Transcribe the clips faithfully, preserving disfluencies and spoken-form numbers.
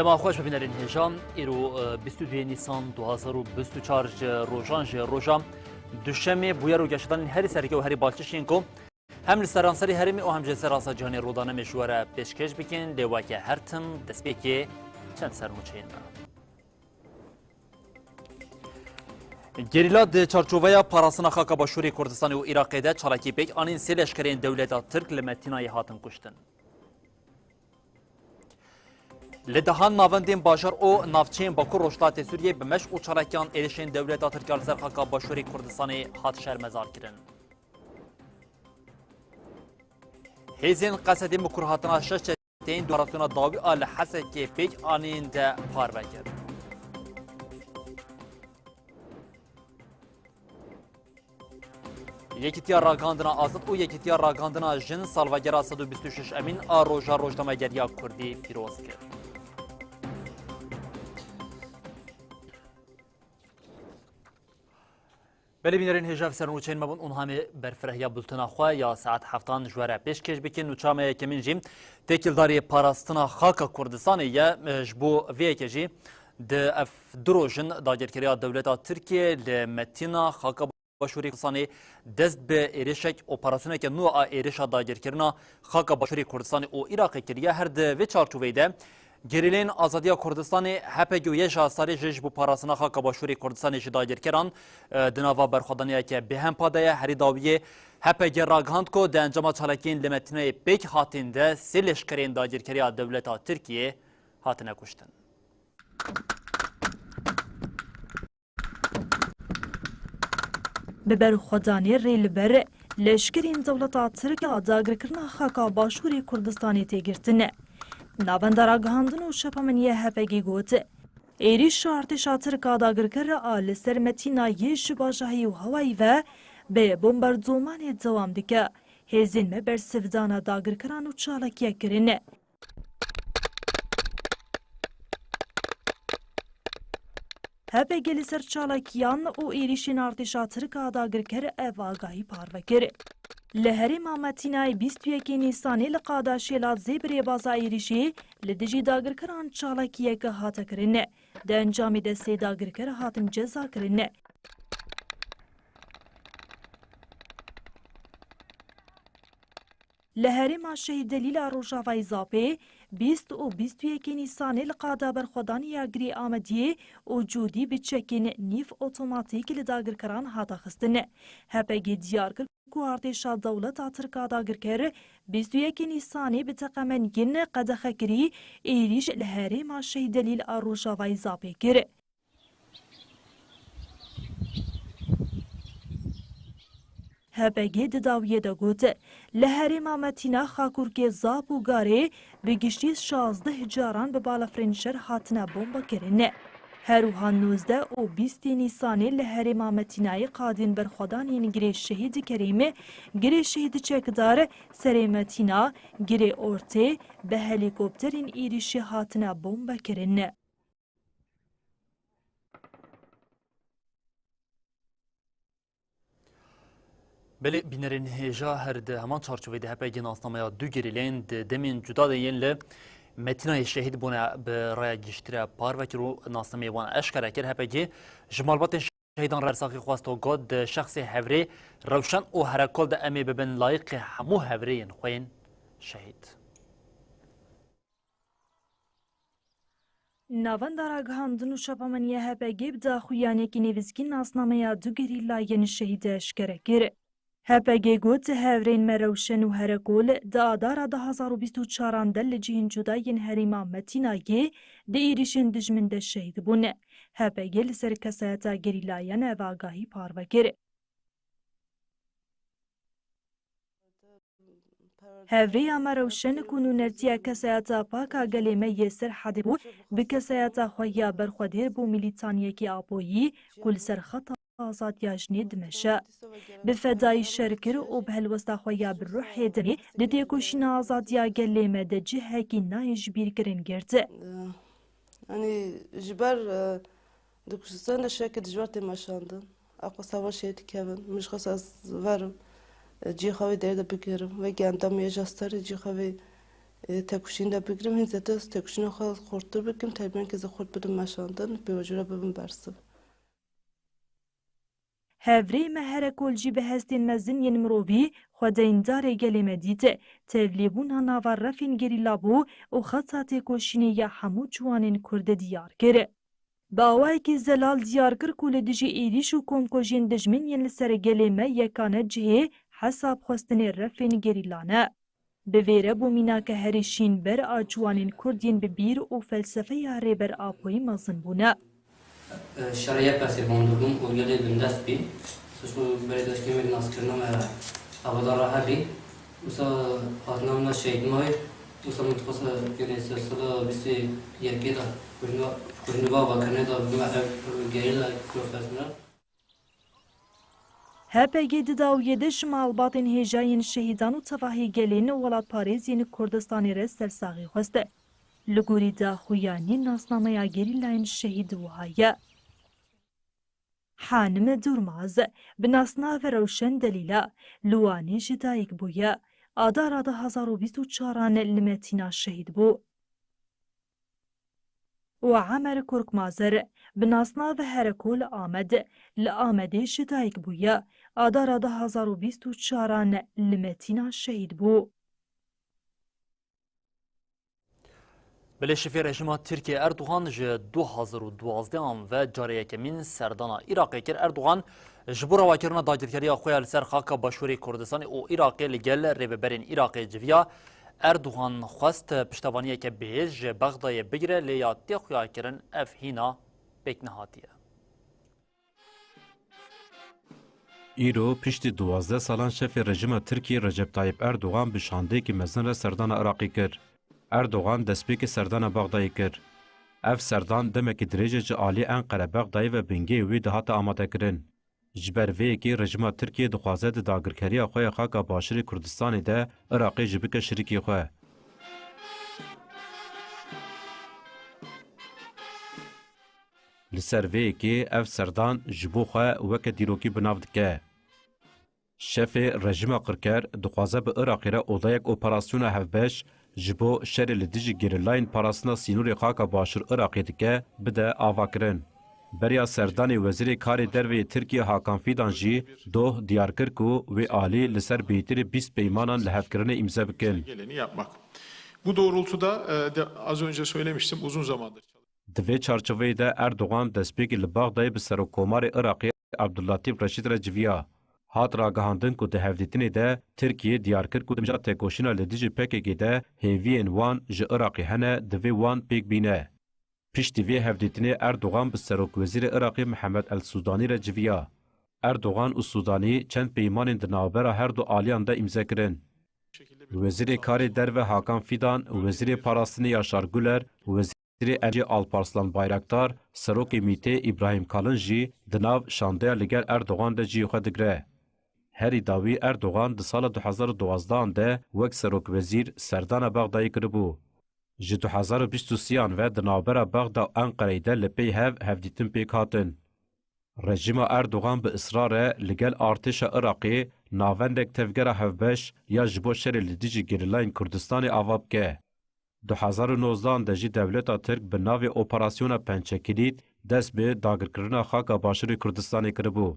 Dema xweş bibînerên hêja, îro, e, bîst û duyê Nîsan du hazar û bîst û çar ji rojan ji roja Duşemê bûyer û geşedanên herî sereke û herî balkişên ku hem li seranserî herêmê û hem jî seranser cîhanê rûdane me ji we re pêşkêş bikin, lê weke her tim destpêkê çend sernûçeyên me. Gerîla di çarçoveya parastina xaka Başûrê Kurdistanê û Iraqê de çalakî pêk anîn, sê leşkerên dewleta Tirk li Metînayê hatin kuştin. Li dehan navendên bajar û navçeyên Bakur Rojhilatê Sûriyê bi meş û çalakiyan êrişên dewleta Tirk ya li ser xaka Başûrê Kurdistanê hat şermezarkirin. Hêzên Qesedê mikurhatina şeş çeteyên operasyona dawî a li Hesekê pêk anîn de parve kir. Yekîtiya Ragihandina Azad û Yekîtiya Ragihandina Jin salvegera sed û bîst û şeş emîn a roja rojnamegeriya kurdî pîroz kir. Belê bînerên hêja, ev sernûçeyên me bûn û niha em ê berfirehiya bultena xwe ya saet heftan ji we re pêşkêş bikin. Nûça me yekemîn jî têkildarî parastina xaka Kurdistanê ye. Ji bo vê yekê jî di ev du roj in dagirkeriya dewleta Tirkiyê li Metîna xaka Başûrê Kurdistanê dest bi êrişek, operasyoneke nû a êrişa dagirkirina xaka Başûrê Kurdistanê û Iraqê kiriye. Her di vê çarçoveyê de gerîleyên Azadiya Kurdistanê, H P G û Y J A Starê jî ji bo parastina xaka Başûrê Kurdistanê ji dagirkeran, e, di nava berxwedaniyeke bêhempa de ye. Herî dawiyê H P G ragihand ku di encama çalakiyên li Metînayê pêk hatîn de sê leşkerên dagirkeriya dewleta Tirkiyê hatine kuştin. Bi berxwedanê rê li ber leşkerên dewleta Tirk a dagirkirina xaka Başûrê Kurdistanê tê girtin. Navenda ragihandin û çapemeniyê H P G got, êrîşa artêşa Tirk a dagirker a li ser Metînayê ji bajahî û hewayî ve bi bombardomanê dewam dike. Hêzên me bersivdana dagirkeran û çalakiya kirin. H P G li ser çalakiyan û êrîşên artêşa Tirk a dagirker ev agahî parve kir. Li herêma Metînayê bîst û yekê Nîsanê li qada Şêla zêbirê baza êrîşê li dijî dagirkeran çalakiyeke hate kirin. Di encamê de sê dagirker hatin cezakirin. Li herêma Şehîd Delîl a Rojavayê Zapê bîst û bîst û yekê Nîsanê li qada berxwedaniya Girê Amediyê û Cûdî bi çekên nîv otomatîk li dagirkeran hate xistin. H P G diyar kir ku artêşa dewleta Tirk a dagirker bîst û yekê Nîsanê bi teqemeniyên qedexekirî êrîş li herêma Şehîd Delîl a Rojavayê Zapê kir. H P G di dawiyê de got, li herêma Metîna Xakurkê Zap û Garê bi giştî şazdeh caran bi balafirên şer hatine bombekirin. Her wiha nozdeh û bîstê Nîsanê li herêma Metînayê qadên berxwedanên Girê Şehîd Kerîm, Girê Şehîd Çekdar, Serê Metîna, Girê Ortê bi helîkopterên êrîşî hatine bombekirin. Belê, bînerên hêja, her di heman çarçoveyê de H P G nasnameya du gerîleyên di demên cuda de yên li Metînayê şehîd bûne bi raya giştî re parve kir û nasnameyê wan eşkere kir. H P G ji malbatên şehîdan re bersaxî xwest û got, di şexsê hevrê Rewşen û Herekol de em ê bibin layîqê hemû hevrêyên xwe yên şehîd. Navenda Ragihandin û Çapemeniyê H P G bi daxuyaniyekî nivîskî nasnameya du gerîlayên şehîd eşkere kir. H P G got, hevrên me Rewşen û Herekol di adara du hazar û bîst û çaran de li cihên cuda yên herêma Metînayê di êrîşên dijmin de şehîd bûn. H P G li ser kesayeta gerîlayan ev agahî parve kir. Hevrêya me Rewşen ku nûnertiya kesayeta pak a gelê me yê Serhedê bû, bi kesayeta xwe ya berxwedêr bû mîlîtaniyekî Apoyî ku li ser xeta azadiya jinê dimeşe. Bi fedayî şer kir û bi helwesta xwe ya bi ruhê demê di têkoşîna azadiya gelê me de cihekî nayê ji bîr kirin girt. Yanî ji ber, e, di Kurdistan de şeke dijwar tê meşandin. Aqo sava şehîd dikevin. Min ji xwest ez verim, e, cihê xwe vê derê de bigirim. Wekî endamê Y J A Starê cihê xwe vê Ê, tekoşîn de bigrim, hîn zêde tekoşîna xwe xurttir bikim, terbiyên ke zê xurt bidin meşandin, pêvajoya bibin bersiv. Hevrêyê me Herekol jî bi hestên mezin yên mirovî xwe deyndarê gelê me dît. Tevlîbûna nava refên gerîla bû û xeta têkoşînê ya hemû ciwanên Kurd diyar kir. Bi awayekî zelal diyar kir ku li dijî êrîş û komkujiyên dijmin yên li ser gelê me yekane cihê hesabxwestinê refên gerîla ne. Bi vê re bû mînake herî şînber a ciwanên Kurd yên bi bîr û felsefeya Rêber Apoyî mezin bûne. Şerê YPS'ê bandor bûm û gelê bindest bî. Sişko berê daşkê me naskirina me avadar ra hebî. Wisa hatina min şehîd mayî. Wisa min dixwest gelê ser sala bîst û yekê de kujnîva, kujnîva vekirinê de bûme ev gerîla profesyonel. H P G di dawiyê de ji malbatên hêja yên şehîdan û tevahî gelên welatparêz yên Kurdistanê re sersaxî xwest. Li gorî daxuyanî nasnameya gerîlayên şehîd wiha ye. Hanim Durmaz, bi nasnavê Rewşen Delîla, li Wanê ji dayik bûye. Adara du hazar û bîst û çaran li Metîna şehîd bû. û Emer Korkmazer, bi nasnavê Herekol Amed, li Amedê ji dayik bûye. Adara du hazar û bîst û çaran li Metîna şehîd bû. Belê şefê rejîma Tirkiyê Erdogan ji du hazar û duwazdeh an ve carê yekemîn serdana Iraqê kir. Erdogan ji bo rewakirina dagirkeriya xwe ya li ser xaka Başûrê Kurdistanê û Iraqê li gel rêveberên Iraqê civiya. Erdogan xwest piştevaniyeke bihêz ji Bexdayê bigire, lê ya tê xuyakirin ev hîna pêk nehatiye. Îro piştî duwazdeh salan şefê rejîma Tirkiyê Recep Tayyip Erdogan bi şandeyekî mezin re serdana Iraqê kir. Erdogan destpêkê serdana Bexdayê kir. Ev serdan demekî dirêj e ji alî Enqere Bexdayê ve bingehê wê dihate amadekirin. Ji ber vê yekê rejîma Tirkiyê dixwaze di dagirkeriya xwe ya xaka Başûrê Kurdistanê de Iraqê jî bike şirîkê xwe. Li ser vê yekê ev serdan ji bo xwe weke dîrokî bi nav dike. Şefê rejîma qirker dixwaze bi Iraqê re odayek operasyona hevbeş ji bo şerê li dijî gerîlayên parastina sînorê xaka Başûr Iraqê dike, bide avakirin. Beriya serdanê Wezîrê Karê Derve yê Tirkiyê Hakan Fidan jî doh diyar kir ku wê alî li ser bêhtirî bîst peymanan lihevkirinê îmze bikin. Geleni yapmak. Bu doğrultuda, e, de, az önce söylemiştim, uzun zamandır Di vê çarçoveyê de Erdogan destpêkê li Bexdayê bi Serokkomarê Iraqê Abdullatîf Reşîd re civiya. Hat ragihandin ku di hevdîtinê de Tirkiyê diyar kir ku di mija têkoşîna li dijî P K K de hêviyên wan ji Iraqê hene, divê wan pêk bîne. Piştî vê hevdîtinê Erdogan bi Serokwezîrê Iraqê Mihemed El Sûdanî re civiya. Erdogan û Sûdanî çend peymanên di navbera her du aliyan de îmze kirin. Wezîrê Karê Derve Hakan Fidan, Wezîrê Parastinê Yaşar Guler, Wezîrê Ercî Alparslan Bayraktar, Serokê MÎT'ê Îbrahîm Kalin jî di nav şandeya li gel Erdogan de cihê xwe digre. Herî dawî Erdogan di sala du hezar û duwazdeh de wek serokwezîr serdana Bexdayê kiribû. Ji du hezar û bîst û sêyan ve di navbera Bexda û Enqereyê de li pey hev hevdîtin pêk hatin. Rejîma Erdogan bi israr e li gel artêşa Iraqê navendek tevgera hevbeş ya ji bo şerê li dijî gerîlayên Kurdistanê ava bike. Du hezar û nozdeh de jî dewleta Tirk bi navê Operasyona Pençekilît dest bi dagirkirina xaka Başûrê Kurdistanê kiribû.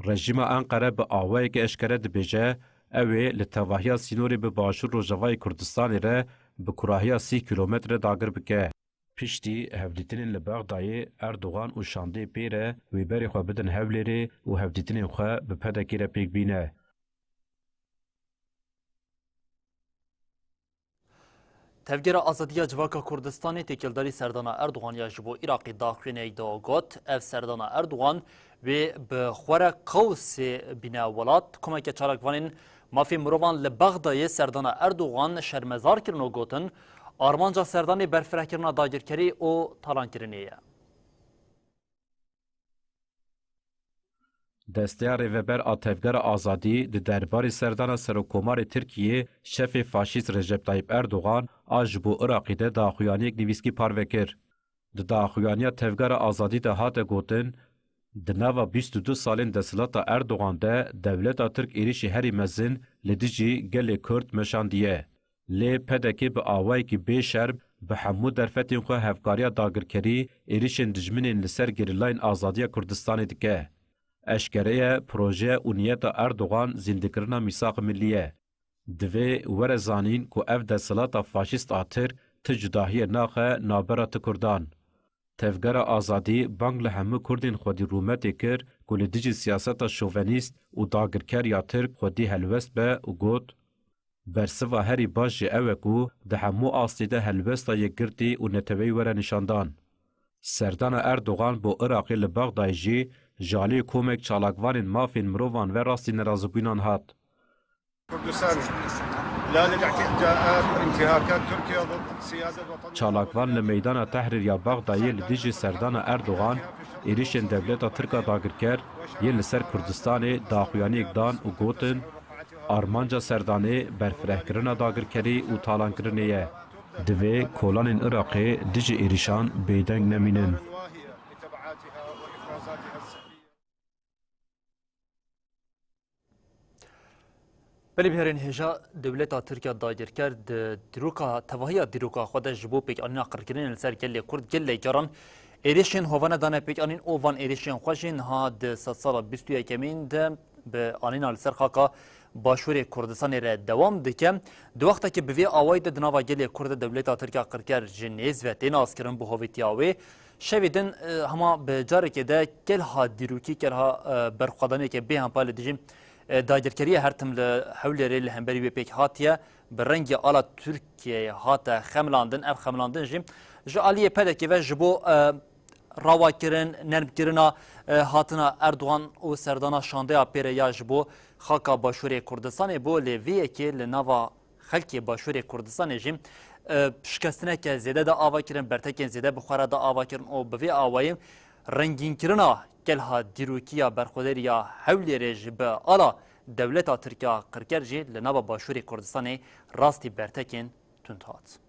Rejîma Enqere bi awayekî eşkere dibêje, ew ê li tevahiya sînorê bi Başûr Rojavayê Kurdistanê re bi kurahiya sîh kîlometre dagir bike. Piştî hevdîtinên li Bexdayê, Erdogan û şandeyê pê re wê berê xwe bidin Hewlêrê û hevdîtinên xwe bi P D K'ê re pêk bîne. Tevgera Azadiya Civaka Kurdistanê têkildarî serdana Erdogan ya ji bo Iraqê daxuyaniyek da û got, ev serdana Erdogan wê bi xwe re qewsê bîne welat. Komeke çalakvanên mafê mirovan li Bexdayê serdana Erdogan şermezar kirin û gotin, armanca serdanê berfirehkirina dagirkerî û talankirinê ye. Desteya Rêveber a Tevgera Azadî di derbarê serdana Serokkomarê Tirkiyê şefê faşîst Recep Tayyip Erdogan a ji bo Iraqê de daxuyaniyek nivîskî parve kir. Di daxuyaniya Tevgera Azadî de hate gotin, di nava bîst û du salên desthilata Erdogan de dewleta Tirk êrişî herî mezin li dijî gelê Kurd meşandiye. Lê P D K bi awayekî bêşerm bi hemû derfetên xwe hevkariya dagirkerî êrîşên dijminên li ser gerîlayên azadiya Kurdistanê dike. Eşkere ye, proje û niyeta Erdogan zîndikirina mîsaqa millî ye. Divê were zanîn ku ev desthilata faşîst a Tirk ti cudahiyê naxe navbera ti Kurdan. Tevgera Azadî bang li hemû Kurdên xwedî rûmetê kir ku li dijî siyaseta şovenîst û dagirker ya Tirk xwedî helwest be û got, Bersiva herî baş jî ew e ku di hemû astê de helwesta yekgirtî û neteweyî were nîşandan. Serdana Erdogan bo Iraqê li Bexdayê jî ji aliyê komek çalakvanên mafên mirovan ve rastî nerazîbûnan hat. Kurdistan, la lil i'tidaat we intihakât Tirkiye ضد السيادة الوطنية. Çalakvan li meydana Tehrîr ya Bexdayê li dijî serdana Erdogan êrîşên dewleta Tirk a dagirker yên li ser Kurdistanê daxuyaniyek dan û gotin, Armanca serdanê berfirehkirina dagirkerî û talankirinê ye. Divê kolanên Iraqê dijî êrîşan bêdeng nemînin. Belê biherên hêja dewleta Tirk ya dagirker di dîroka, tevahiya dîroka xwe de ji bo pêkanîna qirkirinê li ser gelê Kurd gelek caran êrîşên hovane dane pêkanîn û van êrîşên xwe jî niha di sedsala bîst û yekemîn de bi anîna li ser xaka Başûrê Kurdistanê re dewam dike. Di wextekî bi vê awayî de di nava gelê Kurd de dewleta Tirk ya qirker ji nêz ve tê naskirin bi hovîtiya wê. Şevê din, e, hema bi carekê de kelha dîrokî, kelha, e, berxwedaniyeke bêhempa li dijî, e, dagirkeriya her tim li Hewlêrê li hemberî wê pêk hatiye, bi rengê ala Tirkiyeyê hate xemilandin. Ev xemilandin jî ji aliyê P D K ve ji bo, e, rawa kirin, nermkirina, e, hatina Erdogan û serdana şandeya pê re ya ji bo xaka Başûrê Kurdistanê bû, lê vê yekê li nava xelkê Başûrê Kurdistanê jî, e, şikestineke zêde da ava kirin, bertekên zêde bi xwe re da ava kirin û bi vê awayî rengînkirina kelha dîrokî ya berxwedêrî ya Hewlêrê ji bi ala dewleta Tirk ya qirker jî li nava Başûrê Kurdistanê rastî bertekên tund hat.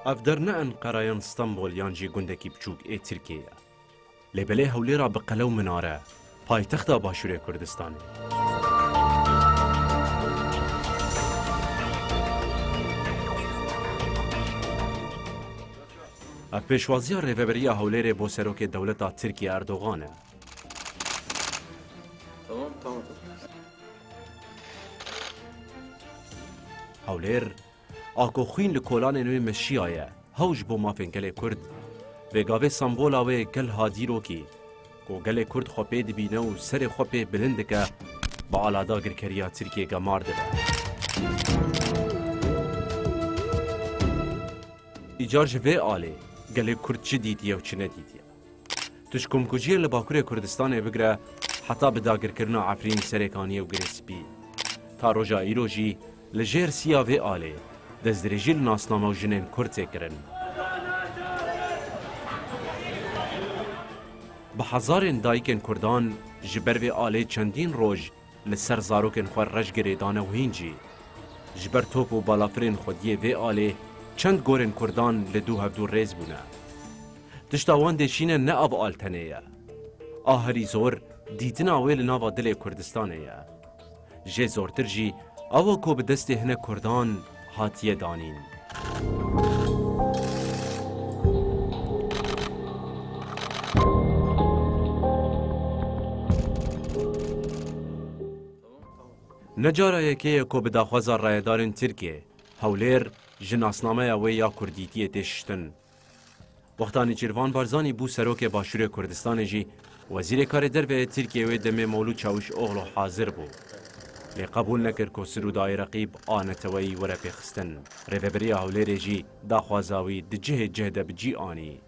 Ev der ne Enqera yan Stenbol yan jî gundekî biçûk ê Tirkiyê ye. Lê belê Hewlêra bi qele û minare, paytexta Başûrê Kurdistanê. Ev pêşwaziya Rêveberiya Hewlêrê bo serokê dewleta Tirkiyê Erdogan e. Tamam, tamam, tamam. Hewlêr, a ku xwîn li kolanên wê meşiyaye, hew ji bo mafên gelê Kurd, vê gavê sembola wê gel ha dîrokî, ku gelê Kurd xwe pê dibîne û serê xwe pê bilind dike, bi ala dagirkeriya Tirkiyê gemar dibe. Îcar ji vê alê gelê Kurd çi dîtiye û çi nedîtiye? Tu ji komkujiyê li Bakurê Kurdistanê bigire heta bi dagirkirina Efrîn, Serêkaniyê û Girê Spî. Ta roja îro jî li jêr siya vê alê destdirêjî li nasname û jinên Kurd tê kirin. Bi hezarên dayikên Kurdan ji ber vê alê çendîn roj li ser zarokên xwe reş girêdane û hîn jî ji ber top û balafirên xwediyê vê alê çend gorên Kurdan li dû hevdû rêz bûne. Tişta wan dêşîne ne av al tenê ye. A herî zor, dîtina wê li nava dilê Kurdistanê ye. Jê zortir jî ew e ku bi destê hinek Kurdan hatiye danîn. Ne cara yekê ye ku bi daxwaza rayedarên Tirkiyê, Hewlêr ji nasnameya wê ya kurdîtiyê tê şiştin. Wexta Nêçîrvan Barzanî bû serokê Başûrê Kurdistanê jî, Wezîrê Karê Derve yê Tirkiyê wê demê Mewlûd Çawuşoglu hazir bû. Lê qebûl nekir ku Sirûdayê Reqîb a neteweyî were pêxistin. Rêveberiya Hewlêrê jî daxwaza wî di cihê cih de bi cî anî.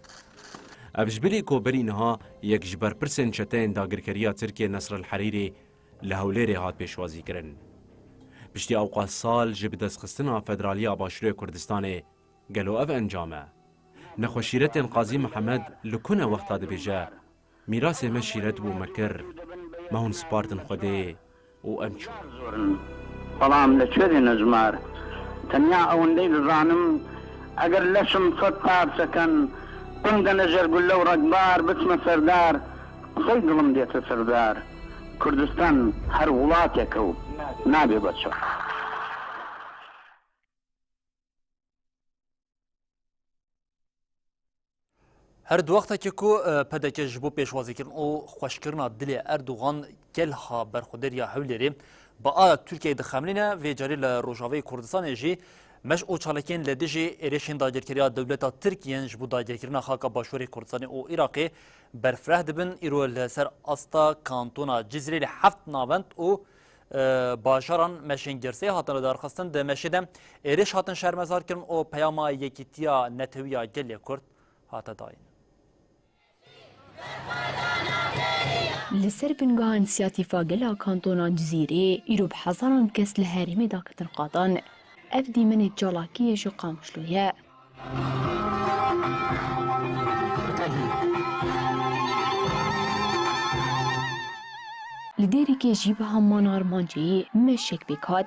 Ev ji bilî ku berî niha yek ji berpirsên çeteyên dagirkeriya Tirkiyê Nesr el Herîrî li Hewlêrê hat pêşwazîkirin. Piştî ewqas sal ji bidestxistina federaliya Başûrê Kurdistanê, gelo ev encam e? Nexweşîretên Qazî Mihemed li ku ne wexta dibêje, Mîrasê me şîret bû me kir, me hûn spartin Xwedê û em çûn. Belam li çêdê nezmar. Tenya ewendey dizanim, Eger leşim sed par çeken, qum de nejer gulle û rekbar, biçme serdar, qisey dilim dête sirdar. Kurdistan her wulatek e û nabe beço. Her di wextekê ku, e, P D K ji bo pêşwazîkirin û xweşkirina dilê Erdogan gel ha berxwederiya Hewlêrê bi a Tirkiyeyê dixemilîne, vê carî li Rojavayê Kurdistanê jî meş û çalakiyên li dijî êrişên dagirkeriya dewleta Tirk yên ji bo dagirkirina xaka Başûrê Kurdistanê û Iraqê berfireh dibin. Îro li ser asta kantona Cizîrê li heft navend û, e, bajaran meşên girseyê hatine darxistin. Di meşê de êriş hatin şermezarkirin û peyama yekîtiya netewî ya gelê Kurd hate dayîn. Li ser bingeha Însiyatîfa Gela Kantona Cizîrê, îro bi hezaran kes li herêmê daketin qadan. Ev dîmenê çalakiyê ji Qamişlo ye. Li Dêrikê jî bi heman armancê meşek pêk hat.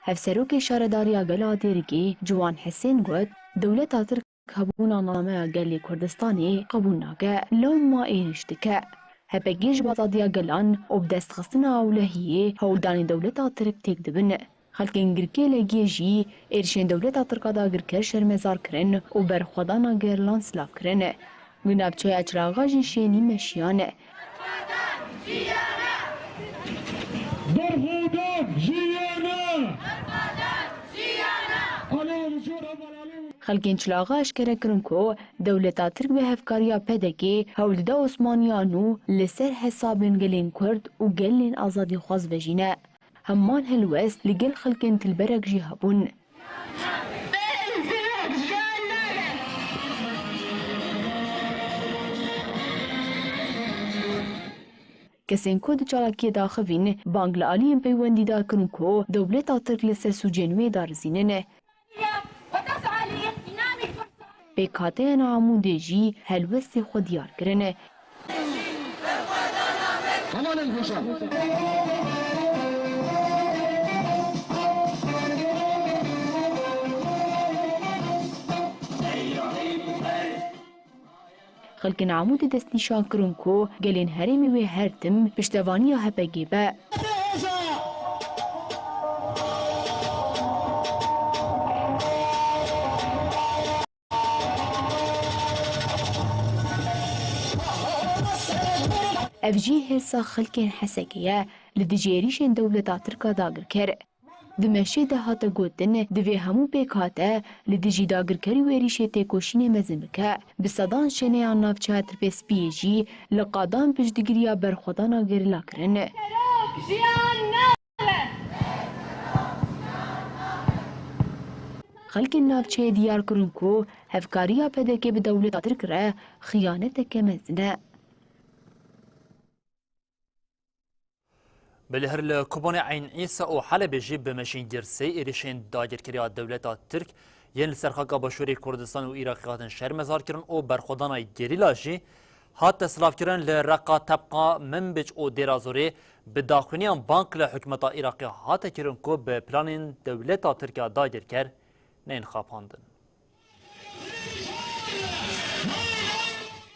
Hevserokê Şaredariya Gela Dêrikê Ciwan Hisên got, dewleta Tirk hebûna nameya gelê Kurdistanê qebûl nake, lewma êrîş dike. H P G ji azadiya gelan û bi destxistina ewlehiyê hewldanên dewleta Tirk têk dibin. Xelkên Girkê Legiyê jî êrişên dewleta Tirk a dagirker şermezar kirin û berxwedana gerilan silav kirin. Li navçeya Çiraxa jî şênî meşiyan. Berxwedana jiyana! Xelkên Çilaxa eşkere kirin ku dewleta Tirk bi hevkariya P D K'ê hewl dide Osmaniyan û li ser hesabên gelên Kurd û gelên azadîxwaz vejîne. Heman helwest li gel xelkên Tilberek jî hebûn. Kesên ku di çalakiyê de axivîn, bang li aliyên peywendîdar kirin ku dewleta Tirk li ser sûcên wê darizînin. Pêkhateyên Amûdê jî helwestê xwe diyar kirin. Xelkên Amûdê destnîşan kirin ku gelên herêmê wê her tim piştevaniya H P G be. Ev jî hêrsa xelkên Hesekê ye li dijî êrîşên dewleta Tirk a dagirker. Di meşê de hate gotin, divê hemû pêkhate li dijî dagirkerî û êrîşê têkoşînê mezin bike. Bi sedan şêneyan navçeya Tirpêspiyê jî li qadan piştgiriya berxwedana gerîla kirin. Xelkên navçeyê diyar kirin ku hevkariya P D K bi dewleta Tirk re xiyaneteke mezin e. Belê her li Kobanê Eyn Îsa û Helebê jî bi meşên girseyê êrişên dagirkeriya dewleta Tirk yên li ser xaka Başûrê Kurdistan û Iraqê hatin şermezarkirin û berxwedana gerîla jî hate silavkirin. Li Reqa, Tebqa, Minbic û Dêra Zorê bi daxuyaniyan bang li hikûmeta Iraqê hate kirin ku bi planên dewleta Tirk a dagirker neyên xapandin.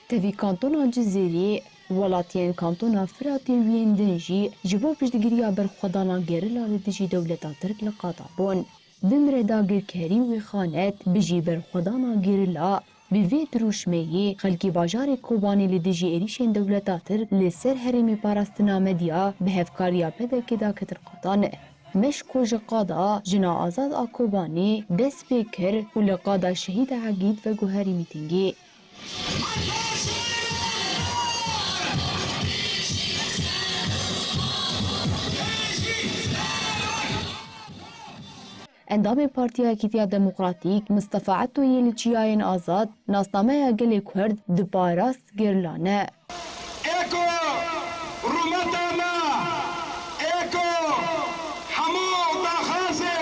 Tevî kantona Cizîrê, welatiyên kantona Firatê û yên din jî ji bo piştgiriya berxwedana gerîla li dijî dewleta Tirk li qada bûn. Bimre dagirkerî û îxanet, bijî berxwedana gerîla. Bi vê dirûşmeyê xelkê bajarê Kobanê li dijî êrîşên dewleta Tirk li ser herêmê parastina Medya bi hevkariya P D K'ê daketin qadan. Meşko ji qada Jina Azad a Kobanê dest pê kir û li qada Şehîd Egîd veguherî mîtîngê. Endamê Partiya Yekîtiya Demokratîk Mistefa Eto yê li Çiyayên Azad nasnameya gelê Kurd diparast gerîla ne. Eko rûmeta me, eko hemû daxwazê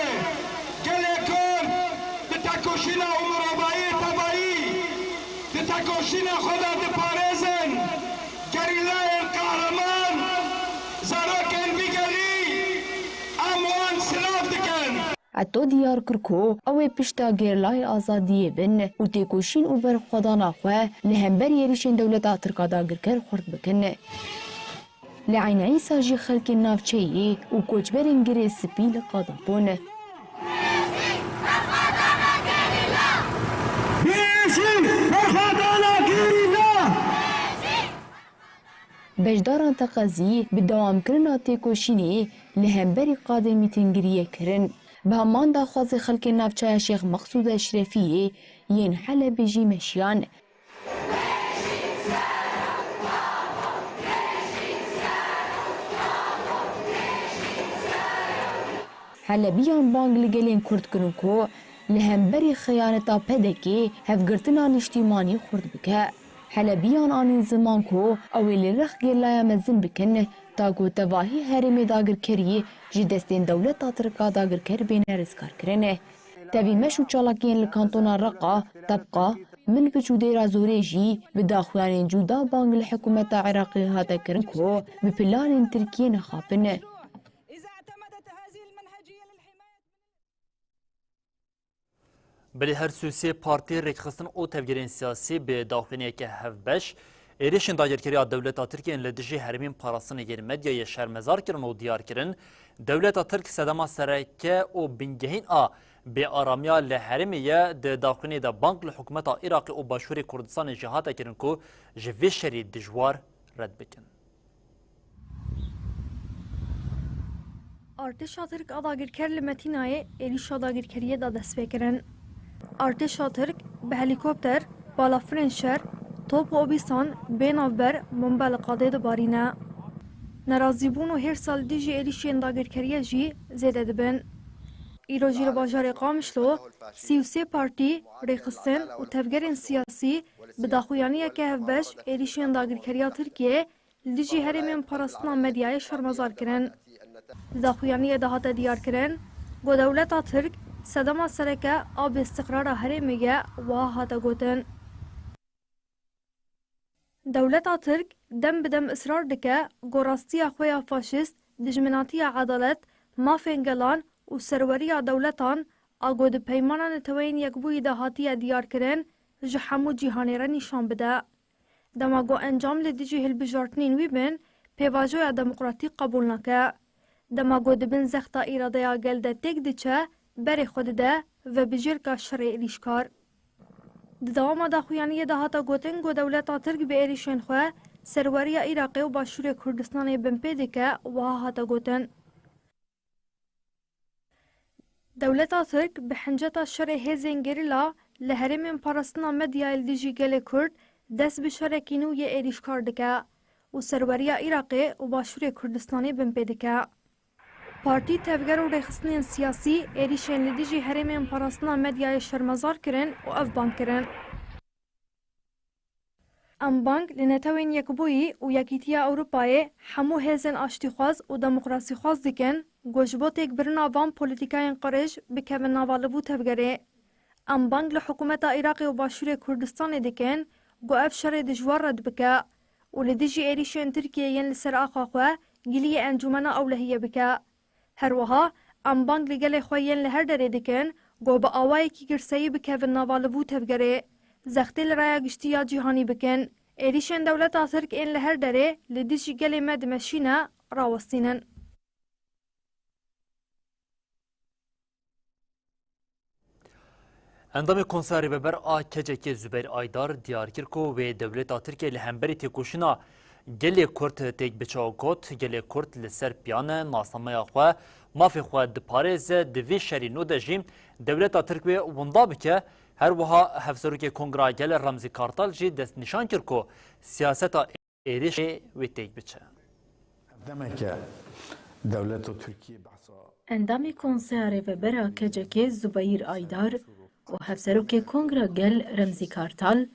gelê Kurd di tekoşîna û mirovahiyê tevayî di tekoşîna xwe de diparêzin. Gerîla Eto diyar kir ku ew ê pişta gerîlayê azadiyê bin û têkoşîn û berxwedana xwe li hemberî êrîşên dewleta Tirk a dagirker xurt bikin. Li Eyn Îsa jî xelkên navçeyê û koçberên Girê Spî li qada bûn. Bijî berxwedana gerîla! Beşdaran teqezî bi dewamkirina têkoşînê li hemberî qadê mîtingiriyê kirin. Bi heman daxwazê xelkên navçeya Şêx Meqsûd Eşrefiyê yên Helebê jî meşiyan. Helebiyan bang li gelên Kurd kirin ku li hemberî xeyaneta P D K'ê hevgirtina niştîmanî xurt bike. Helebiyan anîn ziman ku ew ê li rex gerîlaya mezin bikin, ta ku tevahî herêmê dagirkerî ji destên dewleta Tirk a dagirker bêne rizgarkirin. Tevî meş û çalakiyên li kantona Reqa, Tebqa, Minbic û Dêra Zorê jî bi daxuyanên cuda bang li hikûmeta Iraqê hate kirin ku bi planên Tirkiyê nexapin. Belê her sê sê partî, rêkxistin û tevgerên siyasî bi daxuyaniyeke hevbeş êrişên dagirkeriya dewleta Tirkiyê yên li dijî herêmên parastinê yên medyayê şermezar kirin û diyar kirin, dewleta Tirk sedema sereke û bingehîn a bêaramiya li herêmê ye. Di daxuyaniyê de bang li hikûmeta Iraqê û Başûrê Kurdistanê jî hate kirin ku ji vê şerî dijwar red bikin. Artêşa Tirk a dagirker li Metînayê êrîşa dagirkeriyê da dest pê kirin. Artêşa Tirk bi helîkopter, balafirên şer, top û obîsan bê navber bombe li qadê dibarîne. Nerazîbûn û hêrsa li dijî êrîşên dagirkeriyê jî zêde dibin. Îro jî li bajarê Qamişlo sî û sê partî, rêxistin û tevgerên siyasî bi daxuyaniyeke hevbeş êrîşên dagirkeriya Tirkiyê li dijî herêmên parastina medyayê şermezar kirin. Di daxuyaniyê de hate diyarkirin ku dewleta Tirk sedema sereke a bêstiqrara herêmê ye, wiha hate gotin. Dewleta Tirk dem bi dem israr dike ku rastiya xwe ya faşîst, dijminatiya edalet, mafên gelan û serweriya dewletan a ku di Peymana Neteweyên Yekbûyî de hatiye diyarkirin, ji hemû cîhanê re nîşan bide. Dema ku encam li dijî hilbijartinên wî bin, pêvajoya demokratîk qebûl nake. Dema ku di bin zexta îradeya gel de têk diçe, berê xwe dide vebijêrka şerê êrîşkar. Di dewama daxuyaniyê de hate gotin ku dewleta Tirk bi êrîşên xwe serweriya Iraqê û Başûrê Kurdistanê binpê dike, wiha hate gotin. Dewleta Tirk bi hinceta şerê hêzên gerîla li herêmên parastina medyayê li dijî gelê Kurd dest bi şerekî nû yê êrîşkar dike û serweriya Iraqê û Başûrê Kurdistanê binpê dike. Partî, tevger û rêxistinên siyasî êrîşên li dijî herêmên parastina medyayê şermezar kirin û ev bang kirin. Em bang li Netewên Yekbûyî û Yekîtiya Ewropayê, hemû hêzên aştîxwaz û demokrasîxwaz dikin ku ji bo têkbirina van polîtîkayên qirêj bikevin nava liv û tevgerê. Em bang li hikûmeta Iraqê û Başûrê Kurdistanê dikin ku ev şerê dijwar red bike û li dijî êrîşên Tirkiyê yên li ser axa xwe giliyê Encûmena Ewlehiyê bike. Her wiha em bang li gelê xwe yên li her derê dikin ku bi awayekî girseyî bikevin nava liv û tevgerê, zextê li raya giştî ya cîhanî bikin, êrîşên dewleta Tirk ên li her derê li dijî gelê me dimeşîne, rawestînin. Endamê Konseya Rêveber a K C K Zubeyr Aydar diyar kir ku wê dewleta Tirkiyê li hemberî têkoşîna gelê Kurd têk biçe û got, gelê Kurd li ser piyan e, nasnameya xwe, mafê xwe diparêze, di vî şerî nû de jî dewleta Tirk wê winda bike. Her wiha Hevserokê Kongra Gel Remzî Kartal jî destnîşan kir ku siyaseta êrişê wê têk biçe. Demeke dewleta Tirkiyê behsa Endamê Konseya Rêveber a K C K Zubeyir Aydar û Hevserokê Kongra Gel Remzî Kartal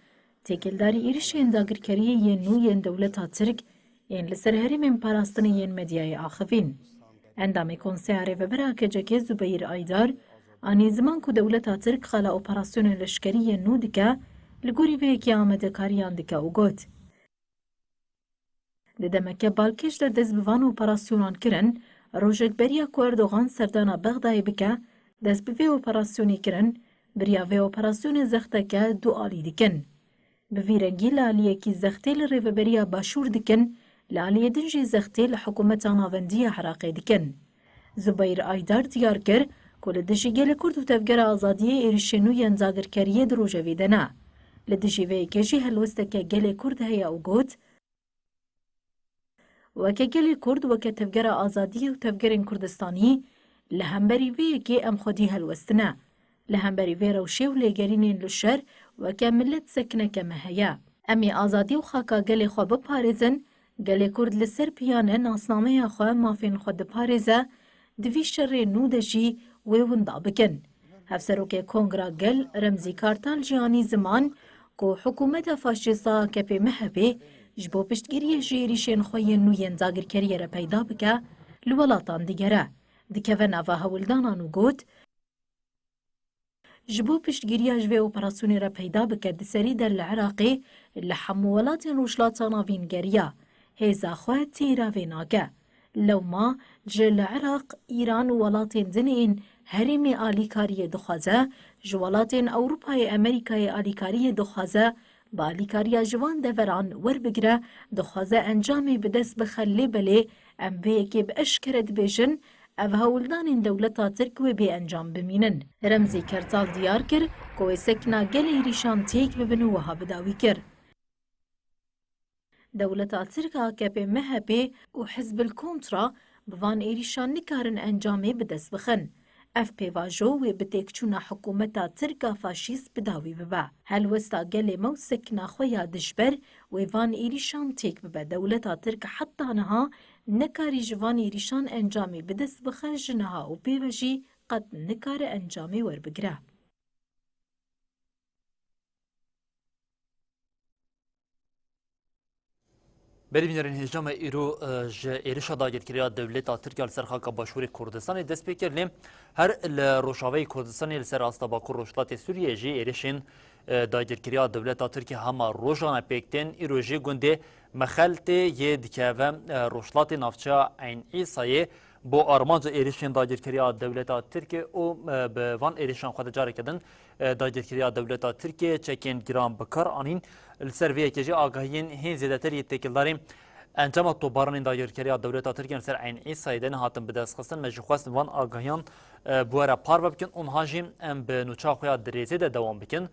têkildarî êrişên dagirkeriyê yên nû yên dewleta Tirk yên li ser herêmên parastinê yên medyayê axivîn. Endamê Konseya Rêveber a K C K Zubeyir Aydar anî ziman ku dewleta Tirk qala operasyonên leşkerî yên nû dike, li gorî vê yekê amadekariyan dike û got, Di demeke balkêş de dest bi van operasyonan kirin, rojek beriya ku Erdogan serdana Bexdayê bike, Dest bi vê operasyonê kirin, bi riya vê operasyonê zexteke du alî dikin. Bi vî rengî li aliyekî zextê li Rêveberiya Başûr dikin, li aliyê din jî zextê li hikûmeta navendî ya Iraqê dikin. Zubeyr Aydar diyar kir ku li dijî gelê Kurd û Tevgera Azadiyê êrîşên nû yên dagirkeriyê di rojevê de ne. Li dijî vê yekê jî helwesteke gelê Kurd heye û got, Weke gelê Kurd, weke Tevgera Azadiyê û tevgerên Kurdistanî, li hemberî vê yekê em xwedî helwestine. Li hemberî vê rewşê û lêgerînên li şer weke milet sekineke me heye. Em ê azadî û xaka gelê xwe biparêzin, gelê Kurd li ser piyane nasnameya xwe, mafên xwe diparêze, di vî şerê nû de jî wê winda bikin. Hevserokê Kongra Gel Remzî Kartal jî anî ziman ku hikûmeta faşîst a A K P M H P ji bo piştgiriyê ji êrîşên xwe yên nû yên dagirkeriyê re peyda bike, li welatan digere, dikeve nava hewldanan û got, Ji bo piştgiriya ji vê operasyonê re peyda bike, di serî de li Iraqê li hemû welatên Rojhilata Navîn geriya, hêza xwe têra vê nake. Lewma ji li Iraq, Îran û welatên din ên herêmê alîkariyê dixwaze, ji welatên Ewropayê, Amerîkayê alîkariyê dixwaze, bi alîkariya ji van deveran werbigire, dixwaze encamê bi dest bixe, lê belê em vê yekê bi eşkere dibêjin, ev hewldanên dewleta Tirk wê bê encam bimînin. Remzî Kertal diyar kir ku wê sekna gelê êrîşan têk bibin û wiha bi dawî kir, Dewleta Tirk, A K P M H P û Hizbil Kontra bi van êrîşan nikarin encamê bi dest bixin. Ev pêvajo wê bi têkçûna hikûmeta Tirk a faşîst bi dawî bibe. Helwesta gelê me û sekna xwe ya dijber wê van êrîşan têk bibe. Dewleta Tirk heta niha nekarî ji van êrîşan encamê bi dest bixe, ji niha û pê ve jî qet nikare encamê werbigire. Belê bînerên hêja me, îro, e, ji êrişa dagirkeriya dewleta Tirk ya li ser xaka Başûrê Kurdistanê dest pê kir, lê her li Rojavayê Kurdistanê li ser asta Bakur Rojhilatê Sûriyê jî êrişên, e, dagirkeriya dewleta Tirkê hema rojan e pêk tên. Îro jî gundê Mexeltê yê dikeve, e, rojhilatê navçeya Eyn Îsayê bo armanca êrişên dagirkeriya dewleta Tirkê û, e, bi van êrişan xwe de careke din, e, dagirkeriya dewleta Tirkê çekên giran bi kar anîn. Li ser vê yekê jî agahiyên hên zêdetir yê têkildarî encama topbaranên dagirkeriya dewleta Tirkê li ser Eyn Îsayê de nehatin bidestxistin. Me jî xwest van agahiyan, e, bi we re parve bikin û niha jî em bi nûça xwe ya dirêzê de dewam bikin.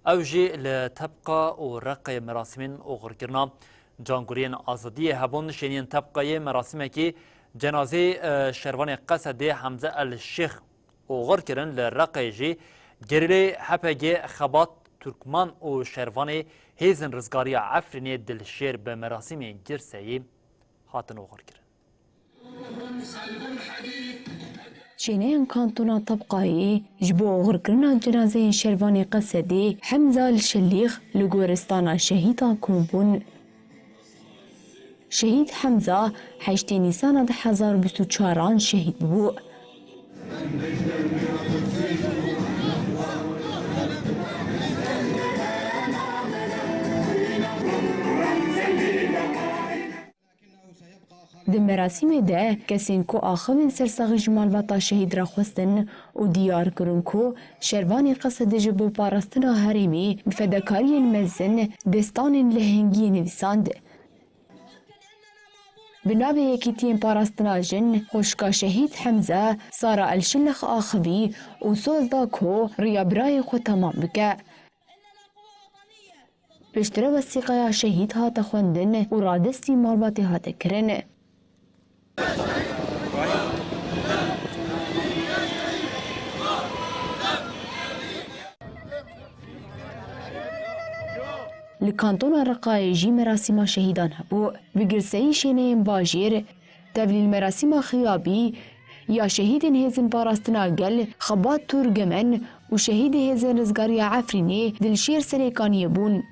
Ew jî li Tebqa û Reqeyê merasîmên oxirkirina Canguriyên Azadiyê hebûn. Şêniyên Tebqayê merasîmekî cenazeyê, e, şervanê Qesedê Hemze El Şêx oxir kirin. Li Reqeyê jî gerîleyê H P G Xebat Turkman û şervanê Hêzên Rizgariya Efrînê Dilşêr bi merasîmên girseyî hatin oxir kirin. Şêneyên kantona Tebqayê ji bo oxirkirina cenazeyên şervanê Qesedê Hemza El Şelîx li goristana şehîdan kom bûn. Şehîd Hemza heştê Nîsana du hezar û bîst û çaran şehîd bû. Di merasîmê de kesên ku axivên sersaxî ji malbata şehîd re xwestin û diyar kirin ku şervanê Qesedê ji bo parastina herêmê bi fedakariyên mezin destanên lehengiyê nivîsand. Bi navê Yekîtiyên Parastina Jin, xwişka şehîd Hemze, Sara El Şilix axivî û soz da ku riya birayê xwe temam bike. Piştre wesîqeya şehîd hate xwendin û radestî malbatê hate kirin. Li Kantona Reqayê jî merasîma şehîdan hebû. Bi girseyî şêneyên bajêr, tevlî li merasîma xiyabî ya şehîdên Hêzên Parastina Gel Xebat Turgemen û şehîdê Hêzên Rizgariya Efrînê Dilşêr Serêkaniyê bûn.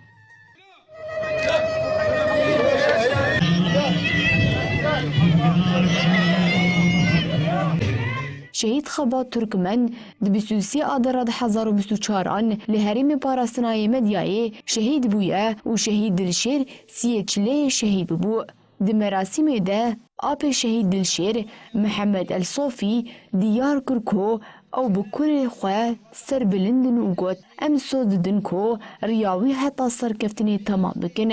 Şehîd Xebat Turkmen di bîst û sê Adara du hezar û bîst û çaran li herêmê parastina yê Medyayê şehîd bûye û şehîd Dilşêr siyê çileyê şehîd bûbû. Di merasîmê de apê şehîd Dilşêr, Mihemed El Sofî, diyar kir ku Ew bi kurê xwe serbilind in û got, em soz didin ku riya wî heta serkeftinê temam bikin.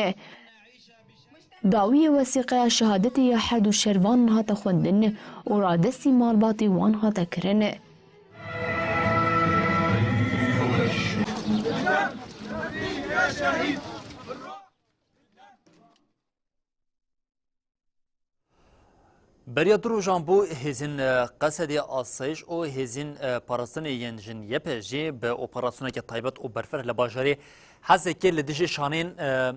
Dawiyê wesîqeya şehadetê ya her du şervan hate xwendin û radestî malbatê wan hate kirin. Beriya du rojan bû hêzên, e, Qesedê asayiş û hêzên, e, parastinê yên jin Y P G bi operasyoneke taybet û berfireh li bajarê Hesekê li dijî şaneyên, e,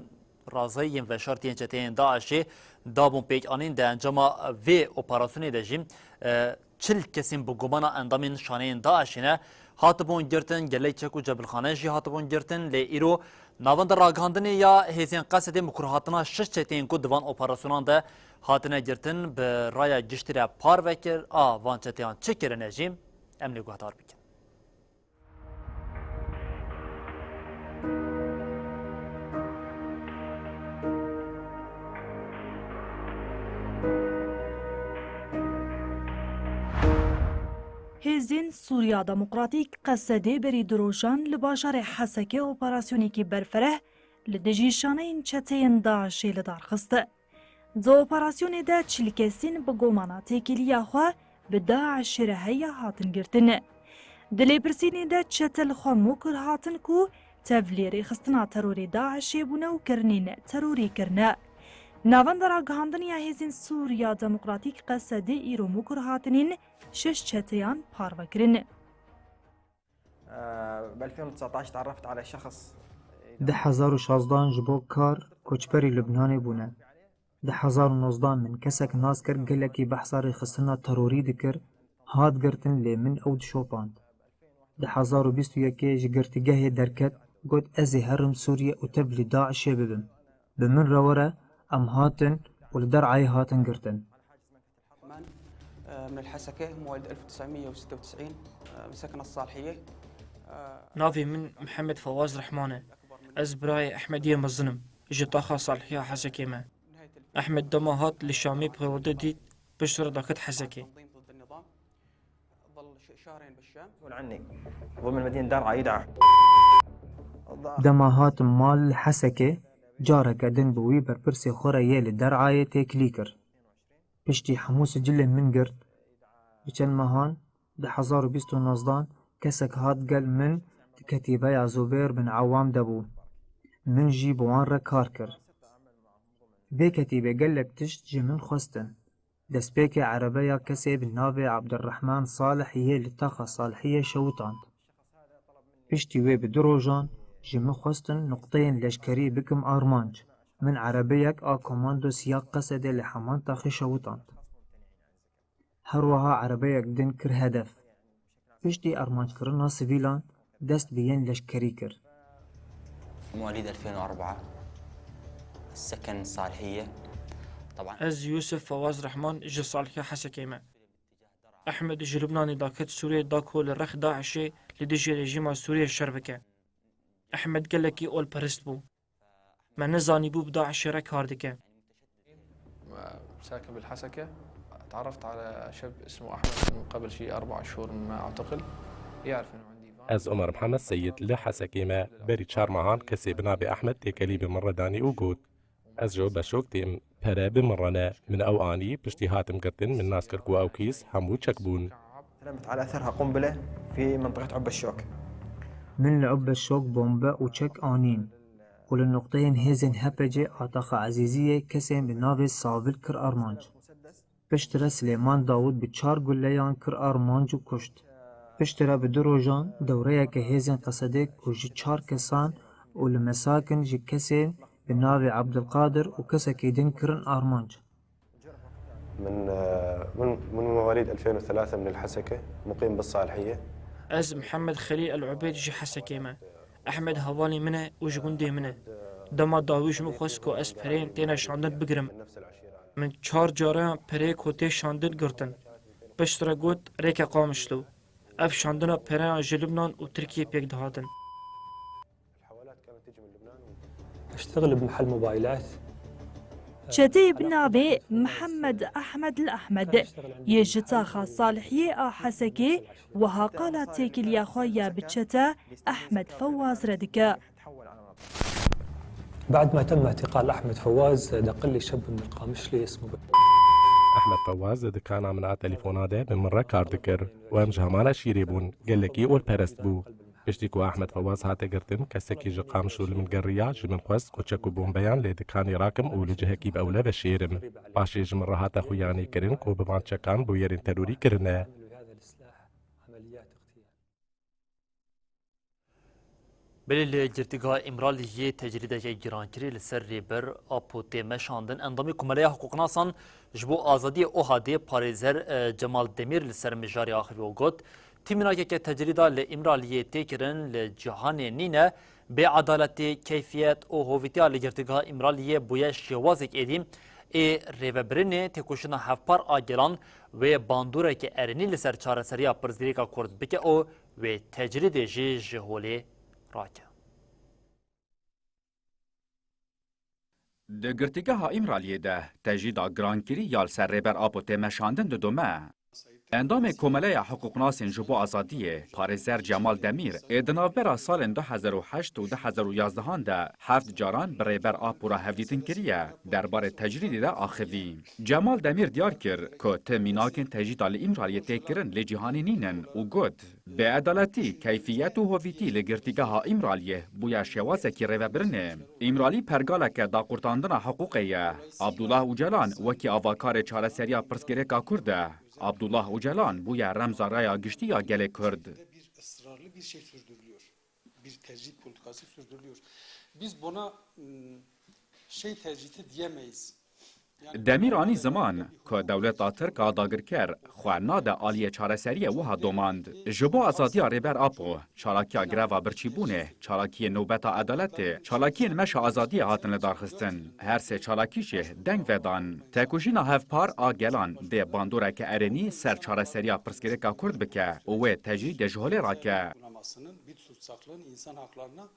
razayî yên veşartiyên çeteyên DAIŞê dabûn pêk anîn. Di encama vê operasyonê de jî, e, çil kesên bi gumana endamên şaneyên DAIŞê ne hatibûn girtin, gelek çek û cebilxane jî hatibûn girtin, lê îro navenda ragihandinê ya hêzên Qesedê mikurhatina şeş çeteyên ku di van operasyonan de hatine girtin, bi raya giştî re parve kir, a van çeteyan çi kirine jî em lê guhdar bikin. Hêzên Sûriya Demokratîk Qesedê berî du rojan li bajarê Hesekê operasyonekî berfireh li dijî şaneyên çeteyên DAIŞê li dar xist. Di operasyonê de çil kesên bi gomana têkiliya xwe bi DAIŞê re heye hatin girtin. Di lêpirsînê de çete li xwe mokir hatin ku tevlî rêxistina terorê DAIŞê bûne û kirinên terorî kirine. Navenda ragihandinê ya Hêzên Sûriya Demokratîk Qesedê îro mokir hatinên şeş çeteyan parve kirin. آه، ب ألفين وتسعتاش تعرفت على شخص. Di hezar û şazdan ji bo kar koçberî Lubnanê bûne. Di hezar û nozdan min kesek nas kir, gelekî behsa rêxistina terorî dikir, hat girtin, lê min ew dişopand. Di hezar û bîst û yekê ji girtîgehê derket, got, "Ez ê herim Sûriye û tevlî DAIŞê bibim. Bi min re were." Em hatin û li Derayê hatin girtin. الرحمن، آه، من الحسكة، مواليد ألف وتسعمية وستة وتسعين، آه، من سكن الصالحية. آه، Navê min Mihemed Fawaz Rehman e. Ez birayê Ehmediyê mezin im. Ji taxa Salhiya Hesekê me. Ehmed dema hat li Şamê perwerde dît, pişt re daket Hesekê. تنظيم ضد النظام. ظل ش-، شهرين بالشام. مسؤول عني. ضمن مدينة درعا يدعى. Dema hatim mal li Hesekê, careke din bi wî berpirsê xwe re yê li Derayê têkilî kir. Piştî hemû sicilên min girt. Bi çend mehan, di hezar û bîst û nozdan, kesek hat gel min di ketîbeya Zubêr bin Ewam de bû. Min jî bi wan re kar kir. Vê ketîbê gelek tişt ji min xwestin. Destpêkê erebeya kesê bi navê Abdurrahman Salih yê li taxa Salihiyê şewitand. Piştî wê bi du rojan ji min xwestin nuqteyên leşkerî bikim armanc. Min erebeyek a komando siyah Qesedê li heman taxê şewitand. Her wiha erebeyek din kir hedef. Piştî armanckirina sivîlan dest bi yên leşkerî kir. مواليد ألفين وأربعة، السكن صالحية. طبعا. Ez Yusuf Fawaz Rehman ji Salhiya Hesekê me. Ehmed ji Lubnanê daket Sûriyê da ku li rex DAIŞê li dijî rejîma Sûriyê şer bike. Ehmed gelekî olperist bû. Me nizanîbû bi DAIŞê re kar dike. ساكن بالحسكة. تعرفت على شاب اسمه أحمد من قبل شي أربع شهور ما أعتقل. يعرف إنه عندي van. Ez Omer Mihemed Seyid li Hesekê me. Berî çar mehan kesê bi navê Ehmed têkelî bi min re danî û got, "Ez ji Ubeşok têm, pere bi min re ne." Min ew anî, piştî hatim girtin, min nas kir ku ew kîs hemû çek bûn. رمت على أثرها قنبلة في منطقة عبشوك. Min li Ubeşok bombe û çek anîn û li nuqteyên hêzên H P C a taxa Ezîziyê kesên bi navê Savil kir armanc. Piştre Silêman Dawûd bi çar guleyan kir armanc û kuşt. Piştre bi du rojan dewreyeke hêzên Qesedê ku ji çar kesan û li Mesakin ji kesên bi navê Ebdulqadir û kesekî din kirin armanc. من، من، من مواليد ألفين وثلاثة من الحسكة، مقيم بالصالحية. Ez Mihemed Xelîl El Ubeyd ji Hesekê me. Ehmed hevalê min e û ji gundê min e. Dema dawî ji min xwest ku ez pereyên têne şandin bigirim. Min çar careyan pereyê ku tê şandin girtin. Piştre got, "Rêke Qamişlo." Ev şandina pereyan ji Lubnan û Tirkiyê pêk dihatin. أشتغل بمحل موبايلات. Çeteyê bi navê Mihemed Ehmed li Ehmed yê ji taxa Salihiyê a Hesekê wiha qala têkiliya xwe ya bi çete Ehmed Fewaz re dike. بعد ما تم اعتقال أحمد فواز دق لي شاب من القامشلي اسمه Ehmed Fewaz di dikana min a telefona de bi min re kar dikir û em ji heman eşîrê bûn. Gelekî olperest bû. Piştî ku Ehmed Fewaz hate girtin, kesekî ji Qamişlo li min geriya, ji min xwest ku çek û bombeyan lê dikanê rakim û li cihekî bi ew le veşêrim. Paşê ji min re hate xuyanî kirin ku bi van çekan bûyerên terorî kirine. Belê li Girtîgeha Îmraliyê tecrîdeke girankirî li ser Rêber Apo tê meşandin. Endamê Komeleya Hiqûqnasan ji bo Azadiyê OHADê parêzer e, Cemal Demîr li ser mijarê axivî û got, Tîmînakeke tecrîda li Îmraliyê tê kirin li cîhanê nîne, bêedaletî, keyfiyet û hovîtiya li Girtîgeha Îmraliyê bûye şêwazek êdî ê rêvebirinê têkoşîna hevpar a gelan wê bandoreke erênî li ser çareseriya pirsgirêka Kurd bike û wê tecrîdê jî ji holê rake. Di Girtîgeha Îmraliyê de tecrîda girankirî ya li ser Rêber Apo tê meşandin didome. Endamê Komeleya Hiqûqnasên ji bo Azadiyê, parêzer Cemal Demîr, ê di navbera salên du hezar û heşt û du hezar û yazdehan de heft caran bi Rêber Apo re hevdîtin kiriye, derbarê tecrîdê de axivî. Cemal Demîr diyar kir ku ti mînakên tecrîda li Îmraliyê tê kirin lê cîhanê nînin û got, Bêedaletî, keyfiyet û hovîtî li Girtîgeha Îmraliyê bûye şêwazekî rêvebirinê. Îmralî pergaleke daqurtandina hiqûqê ye. Abdullah Ocalan wekî avakarê çareseriya pirsgirêka Kurd e. Abdullah Ocalan bûye remza raya giştî ya gelê Kurd. Bir ısrarlı bir şey sürdürülüyor. Bir tecrit politikası sürdürülüyor. Biz buna mm, şey tecriti diyemeyiz. Demîr anî ziman ku dewleta Tirk a dagirker xwe nade aliyê çareseriyê wiha domand. Ji bo azadiya Rêber Apo, çalakiya greva birçîbûnê, çalakiyên nobeta edaletê, çalakiyên meşa azadiyê hatin lidarxistin. Her sê çalakî jî deng vedan. Tekoşîna hevpar a gelan dê bandoreke erênî ser çareseriya pirsgirêka Kurd bike û wê tecrîdê ji holê rake. Uygulamasının bir tutsaklığın insan haklarına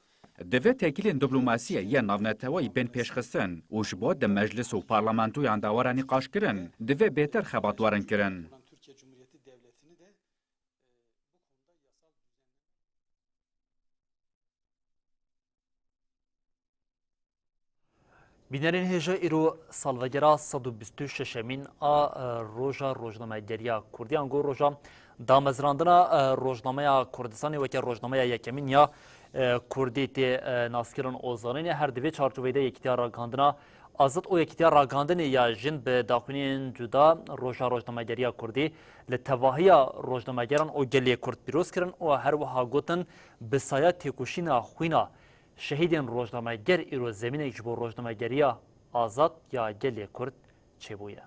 Divê têkilên diplomasiyê yên navneteweyî bên pêşxistin û ji bo di meclis û parlamentoyan de were nîqaşkirin, divê bêtir xebat werin kirin. Türkiye Cumhuriyeti Devleti'ni de Bînerên hêja îro salvegera sed û bîst û şeşemîn a e, roja rojnamegeriya Kurdî ango roja damezrandina e, rojnameya Kurdistanê weke rojnameya yekemîn ya e, Kurdî tê e, naskirin û zanînê. Her di vê çarçoveyê de Yekîtiya Ragihandina Azad û Yekîtiya Ragihandinê ya Jin bi daxuyaniyên cuda roja rojnamegeriya Kurdî li tevahiya rojnamegeran û gelê Kurd pîroz kirin û her wiha gotin, bi saya têkoşîna xwîna şehîdên rojnameger îro zemînek ji bo rojnamegeriya azad ya gelê Kurd çêbûye.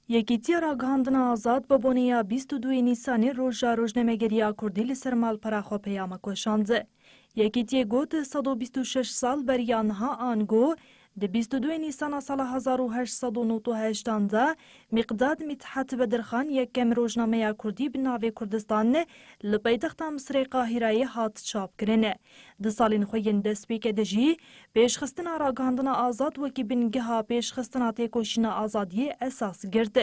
Yekîtiya Ragihandina Azad bi bonê ya bîst û duyê Nîsanê roja rojnamegeriya Kurdî li ser malpera xwe peyamek weşand. Yekîtiyê got, sed û bîst û şeş sal beriya niha ango, di bîst û duyê Nîsana sala hezar û heşt sed û nod û heştan de Mîqdad Mîthat Bedirxan yekem rojnameya Kurdî bi navê Kurdistan li paytexta Misirê Qahireyê hat çapkirin. Di salên xwe yên destpêkê de jî pêşxistina ragihandina azad wekî bingeha pêşxistina têkoşîna azadiyê esas girt.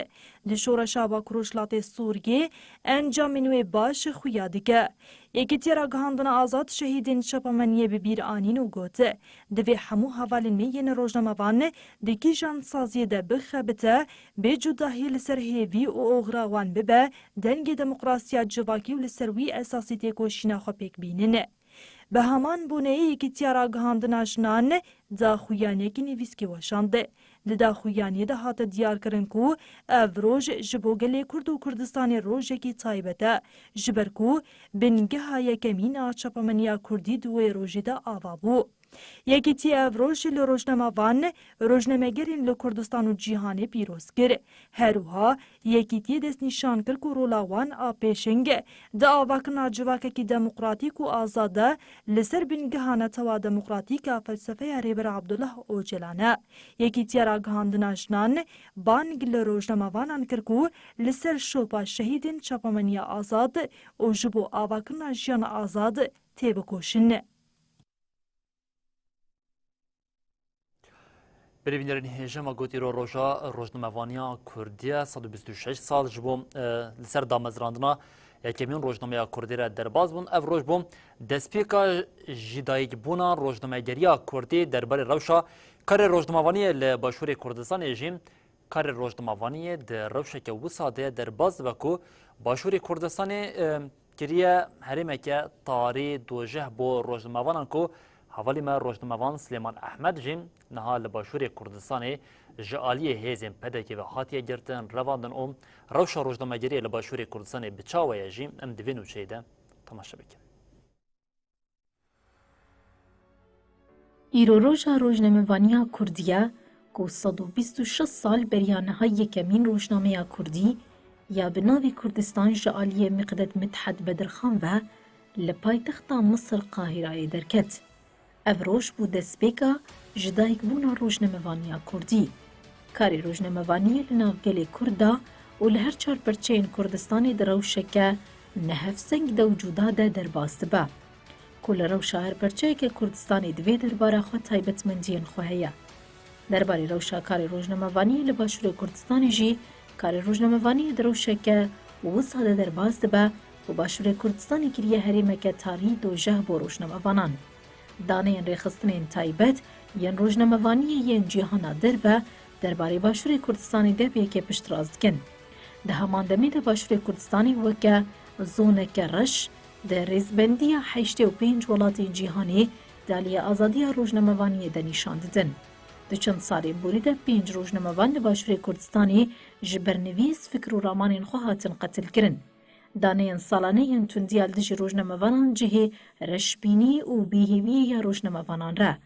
Di şoreşa Bakurojhilatê Sûriyê encamên wê baş xuya dike. Yekîtiya Ragihandina Azad şehîdên çapemeniyê bi bîr anîn û got, Divê hemû hevalên me yên rojnamevan di kîjan saziyê de bixebite, bê cudahî li ser hêvî û oxira wan bibe dengê demokrasiya civakî û li ser wî esasî têkoşîna xwe pêk bînin. Bi heman boneyê Yekîtiya Ragihandina Jinan daxuyaniyekî nivîskî weşand. Di daxuyaniyê de hate diyarkirin ku ev roj ji bo gelê Kurd û Kurdistanê rojekî taybet e, ji ber ku bingeha yekemîn a çapemeniya Kurdî di wê rojê de ava bû. Yekîtiyê ev roj li rojnamevan, rojnamegerên li Kurdistan û cîhanê pîroz kir. Her wiha Yekîtiyê destnîşan kir ku rola wan a pêşeng di avakirina civakekî demokratîk û azad de li ser bingeha netewa demokratîk a felsefeya Rêber Abdullah Ocalan e. Yekîtiya Ragihandina Jinan bang li rojnamevanan kir ku li ser şopa şehîdên çapemeniya azad û ji bo avakirina jiyana azad têbikoşin. Berê bînerên hêja, me got îro roja rojnamevaniya Kurdî ye, sed û bîst û şeş sal ji bo, e, li ser damezrandina yekemîn rojnameya Kurdî re derbas bûn. Ev roj bû destpêka jidayîkbûna rojnamegeriya Kurdî derbarê rewşa karê rojnamevaniyê li Başûrê Kurdistanê jî. Karê rojnamevaniyê di rewşeke wisa de derbas dibe ku Başûrê Kurdistanê, e, kiriye herêmeke tarî dojeh bo rojnamevanan ku hevalî me rojnamevan Silêman Ehmed jî niha li Başûrê Kurdistanê ji aliyê hêzên P D K ve hatiye girtin, revandin û rewşa rojnamegeriyê li Başûrê Kurdistanê bi çawa ye jî em di vê nûçeyê de temaşe bikin. Îro roja rojnamevaniya Kurdî ye ku sed û bîst û şeş sal beriya niha yekemîn rojnameya Kurdî ya bi navê Kurdistan ji aliyê Miqded Mithed Bedirxan ve li paytexta Misir Qahîrayê derket. Ev roj bû destpêka jidayîkbûna rojnamevaniya Kurdî. Karê rojnamevaniyê li nav gelê Kurd de û li her çar perçeyên Kurdistanê di rewşeke nehevseng de û cuda de derbas dibe, ku li rewşa her perçeyeke Kurdistanê di vê derbara xwe taybetmendiyên xwe heye. Derbarê rewşa karê rojnamevaniyê li Başûrê Kurdistanê jî, karê rojnamevaniyê di rewşeke wisa de derbas dibe ku Başûrê Kurdistanê kiriye herêmeke tarî dojeh bo rojnamevanan. Daneyên rêxistinên taybet yên rojnamevaniyê yên cîhana derve derbarê Başûrê Kurdistanê de bi yekê piştrast dikin. Di heman demê de Başûrê Kurdistanê weke zoneke reş di rêzbendiya heştê û pênc welatên cîhanê di aliyê azadiya rojnamevaniyê de nîşan didin. Di çend salên borî de pênc rojnamevan li Başûrê Kurdistanê ji ber nivîs, fikir û ramanên xwe hatin qetilkirin. Daneyên salane yên tundiya li dijî rojnamevanan cihê reşbînî û bêhêviyê ya rojnamevanan re.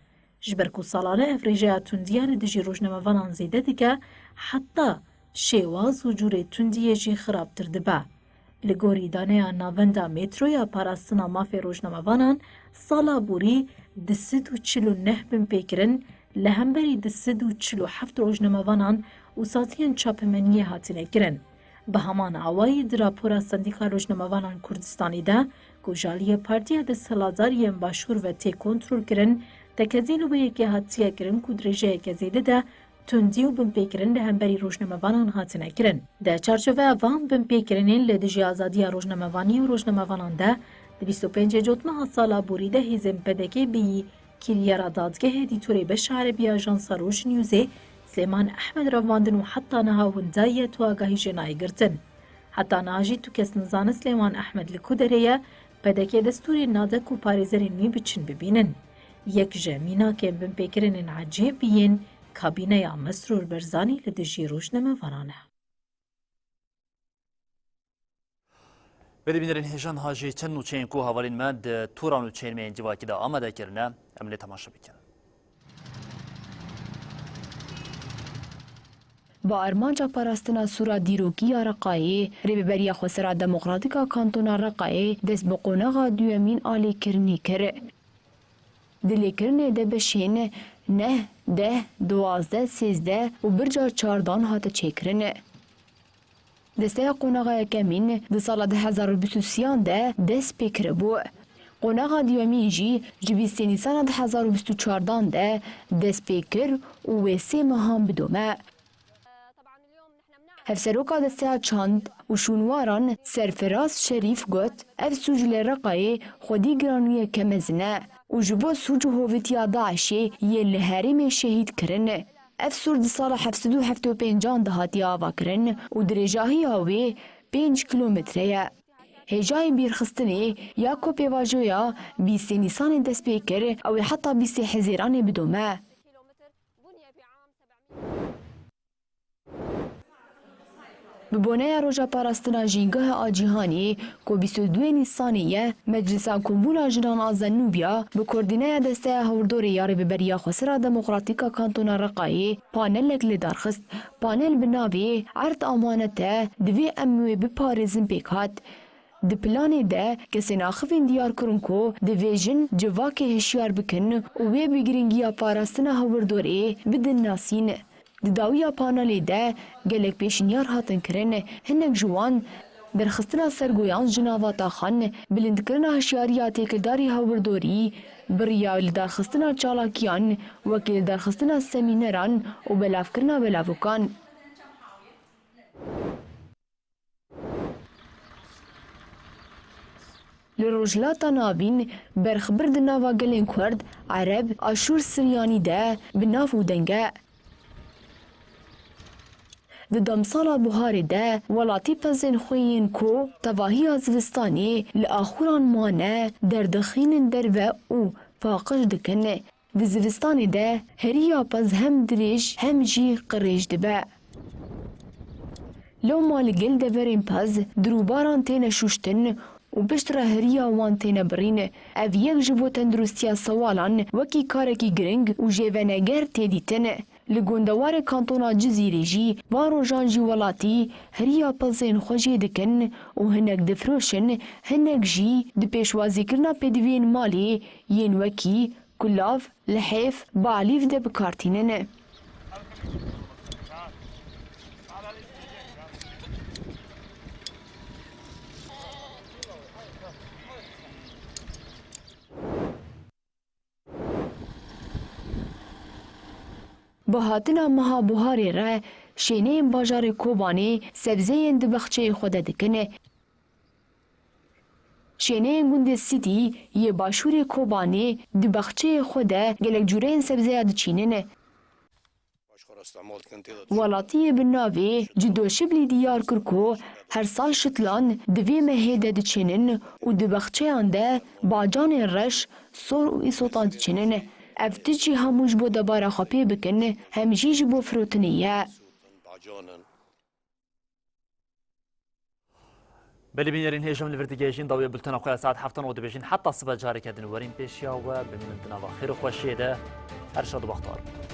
Ji ber ku salane ev rêjeya tundiya li dijî rojnamevanan zêde dike, heta şêwaz û cûrê tundiyê jî xirabtir dibe. Li gorî daneya Navenda Metro ya Parastina Mafê Rojnamevanan, sala borî du sed û çil û neh binpêkirin li hemberî du sed û çil û heft rojnamevanan û saziyên çapemeniyê hatine kirin. Bi heman awayî di rapora Sendîka Rojnamevanan Kurdistanê de ku ji aliyê Partiya Desthilatdar yên Başûr ve tê kontrolkirin, tekezîn û bi yekê hatiye kirin ku dirêjeyeke zêde de tundî û binpêkirin li hemberî rojnamevanan hatine kirin. Di çarçoveya van binpêkirinên li dijî azadiya rojnamevanî û rojnamevanan de, di bîst û pêncê Cotmeha sala borî de hêzên P D K bêyî kiriye ra dadgehê edîtorê beşa erebî ya Ajansa Roj Newsê Silêman Ehmed revandin û heta niha winda ye tu agahî jê nayê girtin. Heta niha jî tu kes nizane Silêman Ehmed li ku derê ye, P D K destûrê nade ku parêzerên wî biçin bibînin. Yek ji mînakên binpêkirinên ecêb yên kabîneya Mesrûr Barzanî li dijî rojnamevanan e. Berê bînerên hêja, niha jî çend nûçeyên ku hevalên me di tûra nûçeyên me yên civakî de amade kirine, em lê temaşe bikin. Bi armanca parastina sûra dîrokî ya Reqayê, Rêveberiya Xwesera Demokratîk a Kantona Reqayê dest bi qonaxa duyemîn a lêkirinê kir. Di lêkirinê de beşên neh, deh, duwazdeh, sêzdeh û birca çardan hate çêkirin. Desteya qonaxa yekemîn di sala du hezar û bîst û sêyan de dest pê kiribû. Qonaxa duyemîn jî ji bîstê Nîsana du hezar û bîst û çardan de dest pê kir û wê sê mehan bidome. Hevseroka Desteya Çand û Şûnwaran Serfiraz Şerîf got, ev sûc li Reqayê xwedî giraniyeke mezin e û ji bo sûc û hovîtiya DAIŞê yên li herêmê şehîd kirin. Ev sûr di sala heft sed û heftê û pêncan de hatiye avakirin û dirêjahiya wê pênc kîlometre ye. Hêjayî bîrxistinê ya ku pêvajoya bîstê Nîsanê dest pê kir, ew ê heta bîstê Hezêranê bidome. Bi boneya Roja Parastina Jîngehê a Cîhanî ku bîst û duyê Nîsanê ye, Meclisa Kombûna Jinan a Zenûbiya bi koordîneya Desteya Hewirdorê ya Rêveberiya Xwesera Demokratîk a Kantona Reqayê panelek li dar xist. Panel bi navê Erd amanete, divê em wê biparêzin pêk hat. Di planê de kesên axivîn diyar kirin ku divêjin civakê hişyar bikin û wê bi giringiya parastina Hewirdorê bidin nasîn. Di dawiya panelê de gelek pêşniyar hatin kirin, hinek ji wan derxistina sergoyan ji nava taxan, bilindkirina hişyariya têkildarî hawirdorî, bi riya lidarxistina çalakiyan, wekî lidarxistina semîneran û belavkirina belavûkan. Li Rojhilata Navîn berxbir di nava gelên Kurd, Ereb, Aşûr, Siryanî de bi nav û deng e. Di demsala buharê de welatî pezên xwe yên ku tevahiya zivistanê li axûran mane derdixînin derve û paqij dikin. Di zivistanê de heriya pez hem dirêj hem jî qirêj dibe. Lewma li gel deverên pez di rûbaran têne şûştin û piştre heriya wan têne birîn. Ev yek ji bo tenduristiya sewalan wekî karekî giring û jêveneger tê dîtin. Li gundewarê kantona Cizîrê jî van rojan jî welatî heriya pezên xwe jê dikin û hinek difiroşin, hinek jî di pêşwazîkirina pêdiviyên malê yên wekî kulav, lihêf, balîv de bi kar tînin. Bi hatina meha buharê re şêneyên bajarê Kobanê sebzeyên di baxçeyê xwe de dikin. Şêneyên gundê Sîtî yê başûrê Kobanê di baxçeyê xwe de gelek cûreyên sebzeya diçînin. Welatiyê bi navê Cido Şiblî diyar kir ku her sal şitlan di vê mehê de diçênin û di baxçeyan de bacanên reş, sor û îsotan diçênin. Ev tişt jî hemû ji bo debara xwe pê bikin, hem jî ji bo firotinê ye. Belê bînerên hêja, em li vir digihêjin dawiyê bultena xwe ya saet heftan û dibêjin heta sibe careke din werîn pêşiya we, bimînin di nava xêr û xweşiyê de. Her şad û bextewar bin.